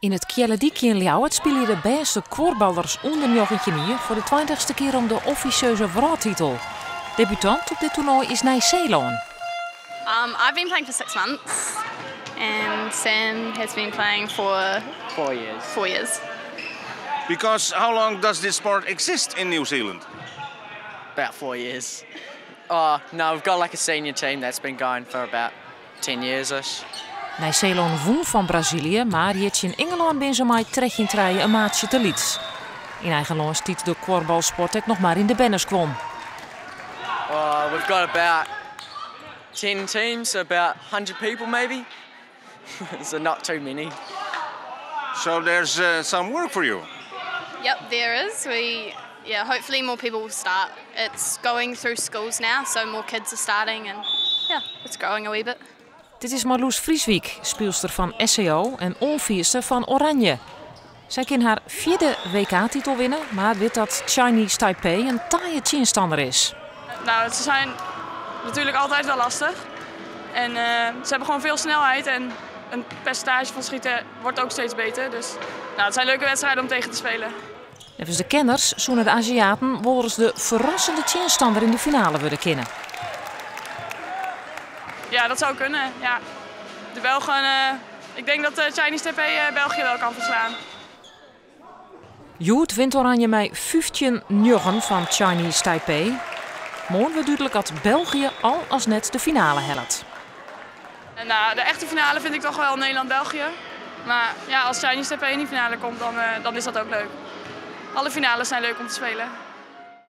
Yn it Kealledykje yn Ljouwert spylje de bêste kuorballers ûnder 19 jier foar de 20ste kear om de offisjeuze wrâldtitel. Debutant op dit toernoai is Nij-Seelân. I've been playing for 6 months, and Sam has been playing for 4 years. 4 years. Because how long does this sport exist in New Zealand? About 4 years. Oh, no, we've got like a senior team that's been going for about 10 years-ish. Nij-Seelân wûn fan Brazilië, mar hjir tsjin Ingelân binne se mei 13-3 in maatsje te lyts. Yn eigen lân stiet de kuorbalsport ek noch mar yn de berneskuon. Oh, we've got about 10 teams, about 100 people maybe. So not too many. So there's some work for you. Yep, there is. Yeah, hopefully more people will start. It's going through schools now, so more kids are starting, and yeah, it's growing a wee bit. Dit is Marloes Vrieswijk, spylster fan SCO en oanfierster fan Oranje. Sy kin har fjirde WK-titel winne, mar wit dat Chinese Taipei in taaie tsjinstanner is. Nou, ze zijn natuurlijk altijd wel lastig. En ze hebben gewoon veel snelheid en een percentage van schieten wordt ook steeds beter. Dus nou, het zijn leuke wedstrijden om tegen te spelen. Neffens de kenners soene de Aziaten wolris de ferrassende tsjinstanner yn de finale wurde kinne. Ja, dat zou kunnen. Ja. De Belgen, ik denk dat de Chinese Taipei België wel kan verslaan. Hjoed wint Oranje mei 15-9 fan Chinese Taipei. Moarn wurdt dúdlik dat België al as net de finale hellet. En, nou, de echte finale vind ik toch wel Nederland-België. Maar ja, als Chinese Taipei in die finale komt, dan is dat ook leuk. Alle finales zijn leuk om te spelen.